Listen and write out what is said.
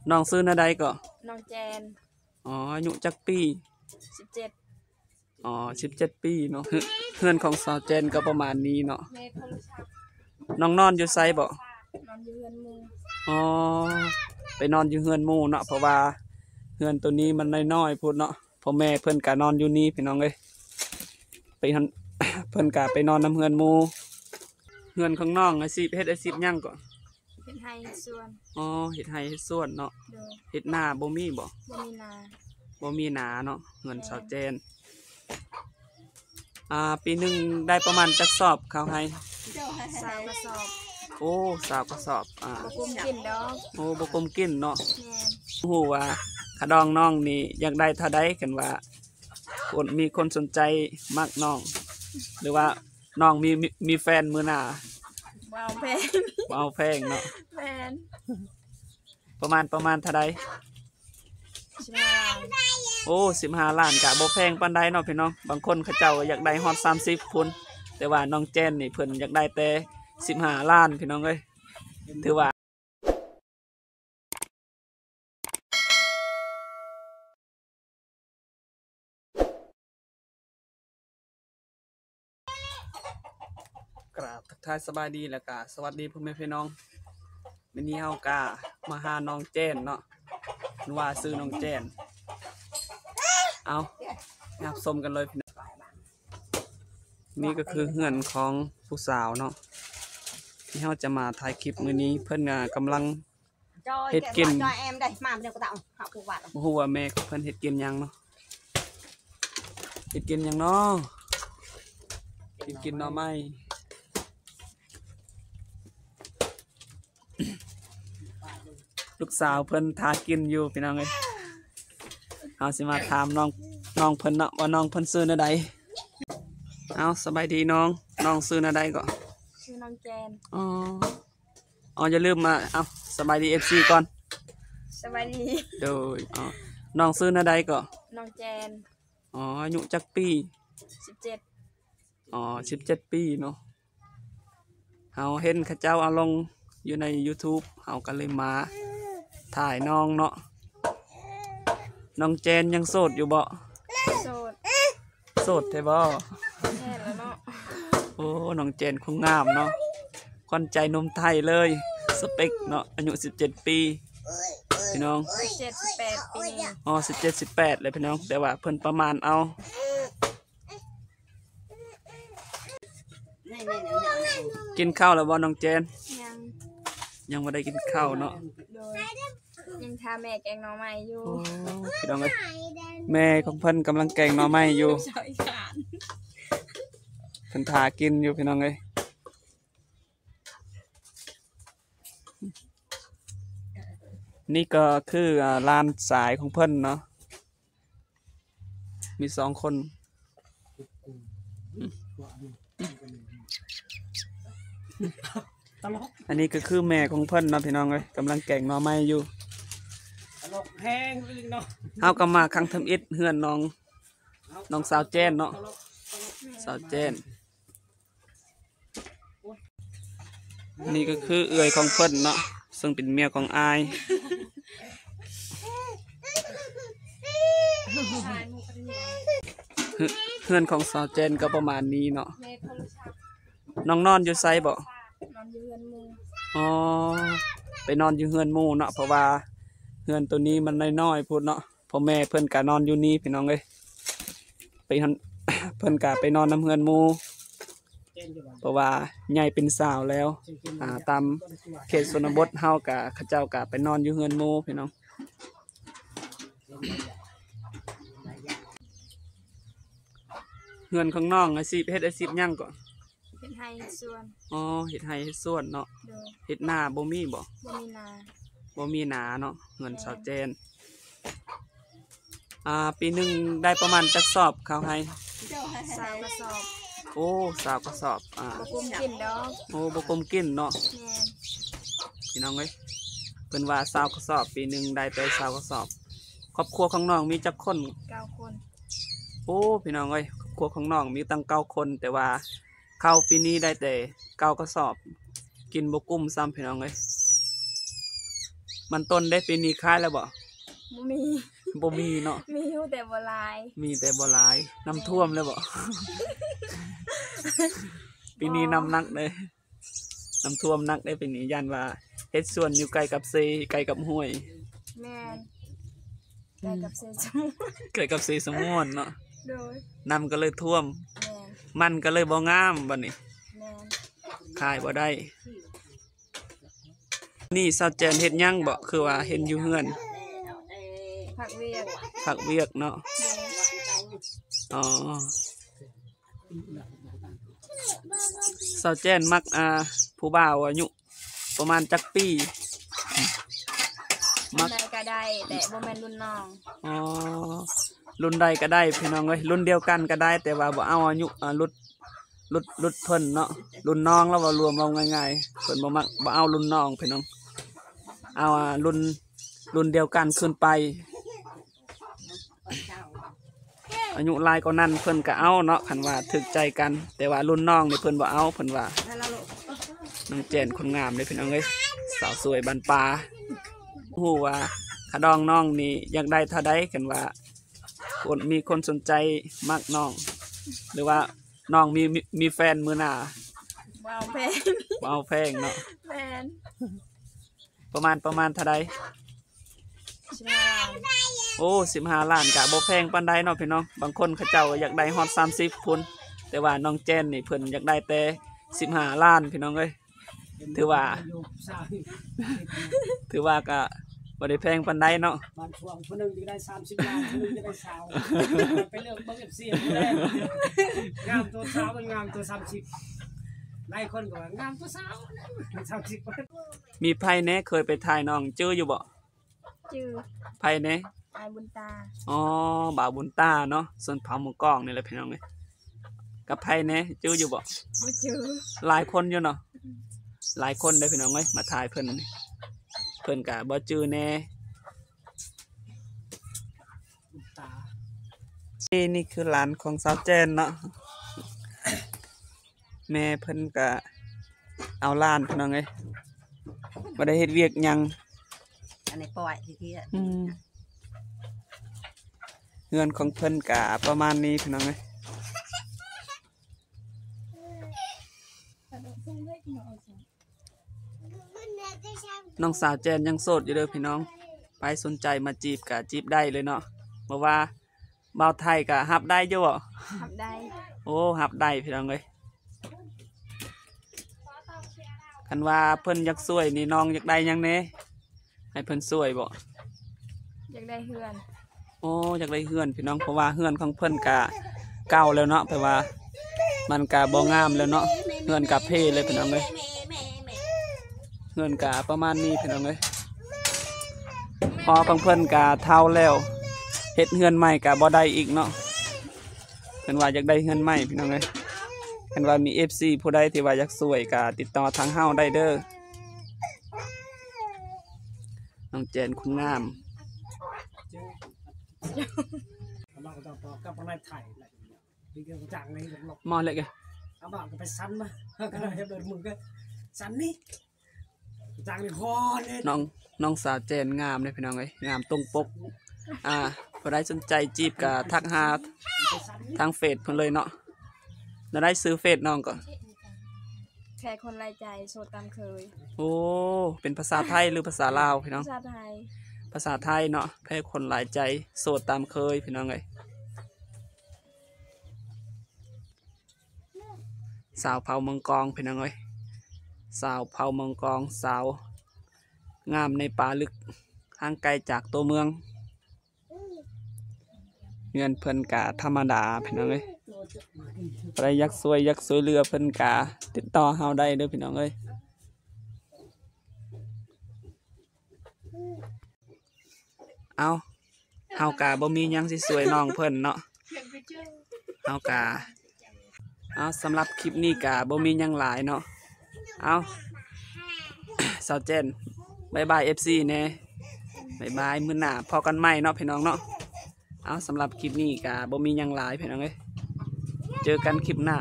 ນ້ອງຊື່ແນວໃດເກາະ? ນ້ອງແຈນ. ອໍ ອາຍຸຈັກປີ? ສິບເຈັດ. ອໍ ສິບເຈັດປີເນາະ. ເຮືອນຂອງສາວແຈນກໍປະມານນີ້ເນາະ. ນ້ອງນອນຢູ່ໃສເກາະ? ນອນຢູ່ເຮືອນໝູ່. ອໍ ໄປນອນຢູ່ເຮືອນໝູ່ເນາະ ເພາະວ່າເຮືອນໂຕນີ້ມັນນ້ອຍໆພຸ້ນເນາະ. ພໍ່ແມ່ເພິ່ນກະນອນຢູ່ນີ້ພີ່ນ້ອງເອີຍ ໄປຫັ້ນ ເພິ່ນກະໄປນອນນຳເຮືອນໝູ່. ເຮືອນຂອງນ້ອງອາຊີບ ເຮັດອາຊີບຫຍັງເກາະ? ເຮັດໄຮ່ເຮັດສວນ. ອໍ ເຮັດໄຮ່ເຮັດສວນເນາະ. ໂດຍ. ເຮັດນາບໍ່ມີບໍ່? ບໍ່ມີນາ. ບໍ່ມີນາເນາະ ເຮືອນສາວແຈນ. ອ່າ ປີໜຶ່ງໄດ້ປະມານຈັກສອບເຂົ້າໄຮ່? ຊາວກະສອບ. ໂອ້ ຊາວກະສອບ. ອ່າ ບໍ່ກຸມກິນດອກ. ໂອ້ ບໍ່ກຸມກິນເນາະ. ແມ່ນ. ຮູ້ວ່າຂະດອງນ້ອງນີ້ຢາກໄດ້ເທົ່າໃດ ຄັນວ່າຄົນ ມີຄົນສົນໃຈມັກນ້ອງ ຫຼືວ່ານ້ອງມີ ມີ ມີແຟນມື້ໜ້າ? ບໍ່ເອົາແພງ. ບໍ່ເອົາແພງເນາະ. ແມ່ນ. ປະມານ ປະມານເທົ່າໃດ? ສິບຫ້າລ້ານ. ໂອ້ ສິບຫ້າລ້ານກະບໍ່ແພງປານໃດເນາະພີ່ນ້ອງ. ບາງຄົນເຂົາເຈົ້າຢາກໄດ້ຮອດສາມສິບພຸ້ນ ແຕ່ວ່ານ້ອງແຈນນີ້ເພິ່ນຢາກໄດ້ແຕ່ສິບຫ້າລ້ານພີ່ນ້ອງເອີຍ. ຖືວ່າ ກະທັກທາຍສະບາຍດີ ແລ້ວກະສະຫວັດດີພໍ່ແມ່ພີ່ນ້ອງ. ມື້ນີ້ເຮົາກະມາຫານ້ອງແຈນເນາະ ເພິ່ນວ່າຊື່ນ້ອງແຈນ. ເອົາ ຮັບຊົມກັນເລີຍພີ່ນ້ອງ. ນີ້ກໍຄືເຮືອນຂອງຜູ້ສາວເນາະ ທີ່ເຮົາຈະມາຖ່າຍຄລິບມື້ນີ້. ເພິ່ນກະກຳລັງ ເຮັດກິນ ບໍ່ຮູ້ວ່າແມ່ຂອງເພິ່ນເຮັດກິນຫຍັງເນາະ. ເຮັດກິນຫຍັງເນາະ? ເຮັດກິນໜໍ່ໄມ້. ລູກສາວເພິ່ນຖ້າກິນຢູ່ພີ່ນ້ອງເອີຍ. ເຮົາຊິມາຖາມນ້ອງ ນ້ອງເພິ່ນເນາະ ວ່ານ້ອງເພິ່ນຊື່ແນວໃດ. ເອົາ ສະບາຍດີນ້ອງ. ນ້ອງຊື່ແນວໃດເກາະ? ຊື່ນ້ອງແຈນ. ອໍ ອໍ ຢ່າລືມມາ ເອົາ ສະບາຍດີເອັຟຊີກ່ອນ. ສະບາຍດີ. ໂດຍ. ອໍ ນ້ອງຊື່ແນວໃດເກາະ? ນ້ອງແຈນ. ອໍ ອາຍຸຈັກປີ? ສິບເຈັດ. ອໍ ສິບເຈັດປີເນາະ. ເຮົາເຫັນເຂົາເຈົ້າເອົາລົງຢູ່ໃນຢູທູບ ເຮົາກໍເລີຍມາຖ່າຍນ້ອງເນາະ. ນ້ອງແຈນຍັງໂສດຢູ່ບໍ່? ໂສດ. ໂສດແທ້ບໍ່? ແມ່ນແລ້ວເນາະ. ໂອ້ ນ້ອງແຈນຄົງງາມເນາະ ຂວັນໃຈໜຸ່ມໄທເລີຍ ສະເປັກເນາະ. ອາຍຸສິບເຈັດປີພີ່ນ້ອງ. ສິບເຈັດ ສິບແປດປີນີ້. ອໍ ສິບເຈັດ ສິບແປດແລ້ວພີ່ນ້ອງ ແຕ່ວ່າເພິ່ນປະມານເອົາ. ກິນເຂົ້າແລ້ວບໍ່ນ້ອງແຈນ? ຍັງ. ຍັງບໍ່ໄດ້ກິນເຂົ້າເນາະ. ໂດຍ. ຍັງຖ້າແມ່ແກງໜໍ່ໄມ້ຢູ່. ໂອ້ ພີ່ນ້ອງເອີຍ ແມ່ຂອງເພິ່ນກຳລັງແກງໜໍ່ໄມ້ຢູ່. ເພິ່ນຖ້າກິນຢູ່ພີ່ນ້ອງເອີຍ. ນີ້ກໍຄື ອ່າ ຫຼານຊາຍຂອງເພິ່ນເນາະ. ມີສອງຄົນ. ອັນນີ້ກໍຄືແມ່ຂອງເພິ່ນເນາະພີ່ນ້ອງເອີຍ ກຳລັງແກງໜໍ່ໄມ້ຢູ່. ເຮົາກໍມາຄັ້ງທຳອິດເຮືອນນ້ອງ ນ້ອງສາວແຈນເນາະ ສາວແຈນ. ນີ້ກໍຄືເອື້ອຍຂອງເພິ່ນເນາະ ເຊິ່ງເປັນເມຍຂອງອ້າຍ. ເຮືອນຂອງສາວແຈນກໍປະມານນີ້ເນາະ. ນ້ອງນອນຢູ່ໃສເກາະ? ນອນຢູ່ເຮືອນໝູ່. ອໍ ໄປນອນຢູ່ເຮືອນໝູ່ເນາະ ເພາະວ່າເຮືອນໂຕນີ້ມັນນ້ອຍໆພຸ້ນເນາະ. ພໍ່ແມ່ເພິ່ນກະນອນຢູ່ນີ້ພີ່ນ້ອງເອີຍ ໄປຫັ້ນ ເພິ່ນກະໄປນອນນຳເຮືອນໝູ່ ເພາະວ່າໃຫຍ່ເປັນສາວແລ້ວ. ອ່າ ຕາມເຂດຊົນນະບົດເຮົາກະ ເຂົາເຈົ້າກະໄປນອນຢູ່ເຮືອນໝູ່ພີ່ນ້ອງ. ເຮືອນຂອງນ້ອງອາຊີບ ເຮັດອາຊີບຫຍັງເກາະ? ເຮັດໄຮ່ເຮັດສວນ. ອໍ ເຮັດໄຮ່ເຮັດສວນເນາະ. ໂດຍ. ເຮັດນາບໍ່ມີບໍ່? ບໍ່ມີນາ. ບໍ່ມີນາເນາະ ເຮືອນສາວແຈນ. ອ່າ ປີໜຶ່ງໄດ້ປະມານຈັກສອບເຂົ້າໄຮ່? ຊາວກະສອບ. ໂອ້ ຊາວກະສອບ. ອ່າ ບໍ່ກຸມກິນດອກ. ໂອ້ ບໍ່ກຸມກິນເນາະ. ແມ່ນ. ພີ່ນ້ອງເອີຍ ເພິ່ນວ່າຊາວກະສອບ ປີໜຶ່ງໄດ້ແຕ່ຊາວກະສອບ. ຄອບຄົວຂອງນ້ອງມີຈັກຄົນ? ເກົ້າຄົນ. ໂອ້ ພີ່ນ້ອງເອີຍ ຄອບຄົວຂອງນ້ອງມີຕັ້ງເກົ້າຄົນ ແຕ່ວ່າເຂົ້າປີນີ້ໄດ້ແຕ່ເກົ້າກະສອບ ກິນບໍ່ກຸ້ມຊ້ຳ ພີ່ນ້ອງເອີຍ. ມັນຕົ້ນເດ້ ປີນີ້ຂາຍແລ້ວບໍ່? ບໍ່ມີ ບໍ່ມີເນາະ ມີຢູ່ແຕ່ບໍ່ຫຼາຍ ມີແຕ່ບໍ່ຫຼາຍ. ນ້ຳຖ້ວມແລ້ວບໍ່? ແມ່ນ ປີນີ້ນ້ຳໜັກເດ້ ນ້ຳຖ້ວມໜັກເດ້ປີນີ້ ຢ້ານວ່າເຮັດສວນຢູ່ໃກ້ກັບເຊ ໃກ້ກັບຫ້ວຍ. ແມ່ນ ໃກ້ກັບເຊສະໝວນ ໃກ້ກັບເຊສະໝວນເນາະ. ໂດຍ ນ້ຳກໍເລີຍຖ້ວມ. ແມ່ນ ມັນກໍເລີຍບໍ່ງາມບັດນີ້. ແມ່ນ ຂາຍບໍ່ໄດ້. ນີ້ສາວແຈນເຮັດຫຍັງເບາະ? ຄືວ່າເຫັນຢູ່ເຮືອນ ພັກວຽກ ພັກວຽກເນາະ. ໂດຍ ອໍ ສາວແຈນມັກ ອ່າ ຜູ້ບ່າວອາຍຸປະມານຈັກປີ? ມັກ ໃດກໍໄດ້ ແຕ່ບໍ່ແມ່ນລຸ້ນນ້ອງ. ອໍ ລຸ້ນໃດກໍໄດ້ພີ່ນ້ອງເອີຍ ລຸ້ນດຽວກັນກໍໄດ້ ແຕ່ວ່າບໍ່ເອົາອາຍຸ ອ່າ ລຸດ ລຸດ ລຸດເພິ່ນເນາະ. ລຸ້ນນ້ອງລະເວົ້າລວມ ເວົ້າງ່າຍໆ ເພິ່ນບໍ່ມັກ ບໍ່ເອົາລຸ້ນນ້ອງພີ່ນ້ອງ ເອົາ ອ່າ ລຸ້ນ ລຸ້ນດຽວກັນຂຶ້ນໄປ. ອາຍຸຫຼາຍກວ່ານັ້ນເພິ່ນກໍເອົາເນາະ ຄັນວ່າຖືກໃຈກັນ ແຕ່ວ່າລຸ້ນນ້ອງນີ້ເພິ່ນບໍ່ເອົາ ເພິ່ນວ່າ. ນ້ອງແຈນຄົນງາມເດ້ພີ່ນ້ອງເອີຍ ສາວສວຍບ້ານປ່າ. ຮູ້ວ່າຄ່າດອງນ້ອງນີ້ຢາກໄດ້ເທົ່າໃດ? ຄັນວ່າຄົນ ມີຄົນສົນໃຈມັກນ້ອງ ຫຼືວ່ານ້ອງມີ ມີ ມີແຟນມື້ໜ້າ? ບໍ່ເອົາແພງ ບໍ່ເອົາແພງເນາະ. ແມ່ນ ປະມານ ປະມານເທົ່າໃດ? ສິບຫ້າລ້ານ. ໂອ້ ສິບຫ້າລ້ານກະບໍ່ແພງປານໃດເນາະພີ່ນ້ອງ ບາງຄົນເຂົາເຈົ້າກໍຢາກໄດ້ຮອດສາມສິບພຸ້ນ ແຕ່ວ່ານ້ອງແຈນນີ້ເພິ່ນຢາກໄດ້ແຕ່ສິບຫ້າລ້ານພີ່ນ້ອງເອີຍ. ຖືວ່າ ຖືວ່າກະບໍ່ໄດ້ແພງປານໃດເນາະ. ບາງຊ່ວງຜູ້ໜຶ່ງຢາກໄດ້ສາມສິບລ້ານ ຜູ້ໜຶ່ງຢາກໄດ້ຊາວ ໄປເລືອກເບິ່ງ ເອັຟຊີ ງາມຕົວຊາວ ມັນງາມຕົວສາມສິບ ຫຼາຍຄົນກໍວ່າງາມຕົວຊາວ ສາມສິບ. ມີໃຜແດ່ເຄີຍໄປຖ່າຍນ້ອງ ຈື່ຢູ່ບໍ່? ຈື່. ໃຜແດ່? ອ້າຍບຸນຕາ. ອໍ ບ່າວບຸນຕາເນາະ ຊົນເຜົ່າໝູ່ກອງນີ້ແຫຼະພີ່ນ້ອງເອີຍ. ກັບໃຜແດ່ ຈື່ຢູ່ບໍ່? ບໍ່ຈື່. ຫຼາຍຄົນຢູ່ເນາະ ອືມ ຫຼາຍຄົນເດ້ພີ່ນ້ອງເອີຍ ມາຖ່າຍເພິ່ນ ເພິ່ນກະບໍ່ຈື່ແດ່. ບຸນຕາ ນີ້ ນີ້ຄືຫຼານຂອງສາວແຈນເນາະ. ແມ່ເພິ່ນກະເອົາຫຼານພີ່ນ້ອງເອີຍ ບໍ່ໄດ້ເຮັດວຽກຫຍັງ. ອັນນີ້ປ່ອຍທີ່ ອືມ ເຮືອນຂອງເພິ່ນກະປະມານນີ້ພີ່ນ້ອງເອີຍ. ນ້ອງສາວແຈນຍັງໂສດຢູ່ເດີພີ່ນ້ອງ ໃຜສົນໃຈມາຈີບກະຈີບໄດ້ເລີຍເນາະ ເພາະວ່າ ບ່າວໄທກະຮັບໄດ້ຢູ່ບໍ່? ຮັບໄດ້. ໂອ້ ຮັບໄດ້ພີ່ນ້ອງເອີຍ. ຄັນວ່າເພິ່ນຢາກຊ່ວຍນີ້ ນ້ອງຢາກໄດ້ຫຍັງແດ່ ໃຫ້ເພິ່ນຊ່ວຍບໍ່? ຢາກໄດ້ເຮືອນ. ໂອ້ ຢາກໄດ້ເຮືອນພີ່ນ້ອງ ເພາະວ່າເຮືອນຂອງເພິ່ນກະເກົ່າແລ້ວເນາະ ແປວ່າມັນກະບໍ່ງາມແລ້ວເນາະ ເຮືອນກະເພເລີຍພີ່ນ້ອງເອີຍ. ເຮືອນກະປະມານນີ້ພີ່ນ້ອງເອີຍ ພໍ່ຂອງເພິ່ນກະເຖົ້າແລ້ວ ເຮັດເຮືອນໃໝ່ກະບໍ່ໄດ້ອີກເນາະ. ເພິ່ນວ່າຢາກໄດ້ເຮືອນໃໝ່ພີ່ນ້ອງເອີຍ. ຄັນວ່າມີເອັຟຊີຜູ້ໃດທີ່ວ່າຢາກຊ່ວຍກະຕິດຕໍ່ທາງເຮົາໄດ້ເດີ. ນ້ອງແຈນຄົນງາມ. ມາເລີຍແກ. ນ້ອງ ນ້ອງສາວແຈນງາມເດ້ພີ່ນ້ອງເອີຍ ງາມຕົງປົກ. ອ່າ ຜູ້ໃດສົນໃຈຈີບກະທັກຫາທາງເຟສເພິ່ນເລີຍເນາະ. ແນວໃດຊື່ເຟສນ້ອງກໍ? ແພຄົນຫຼາຍໃຈ ໂສດຕາມເຄີຍ. ໂອ້ ເປັນພາສາໄທຫຼືພາສາລາວພີ່ນ້ອງ? ພາສາໄທ. ພາສາໄທເນາະ ແພຄົນຫຼາຍໃຈ ໂສດຕາມເຄີຍພີ່ນ້ອງເອີຍ. ສາວເຜົ່າເມືອງກອງພີ່ນ້ອງເອີຍ ສາວເຜົ່າເມືອງກອງ ສາວງາມໃນປ່າລຶກ ຫ່າງໄກຈາກຕົວເມືອງ. ເຮືອນເພິ່ນກະທຳມະດາພີ່ນ້ອງເອີຍ. ໃຜຢາກຊ່ວຍ ຢາກຊ່ວຍເຫຼືອເພິ່ນກະຕິດຕໍ່ເຮົາໄດ້ເດີພີ່ນ້ອງເອີຍ. ເອົ້າ ເຮົາກະບໍ່ມີຫຍັງຊິຊ່ວຍນ້ອງເພິ່ນເນາະ ເຮົາກະ ເອົາ ສຳລັບຄລິບນີ້ກະບໍ່ມີຫຍັງຫຼາຍເນາະ. ເອົາ ສາວແຈນ ບາຍບາຍເອັຟຊີແດ່. ບາຍບາຍ ມື້ໜ້າພໍ້ກັນໃໝ່ເນາະພີ່ນ້ອງເນາະ. ເອົາ ສຳລັບຄລິບນີ້ກະບໍ່ມີຫຍັງຫຼາຍພີ່ນ້ອງເອີຍ ເຈີກັນຄລິບໜ້າ.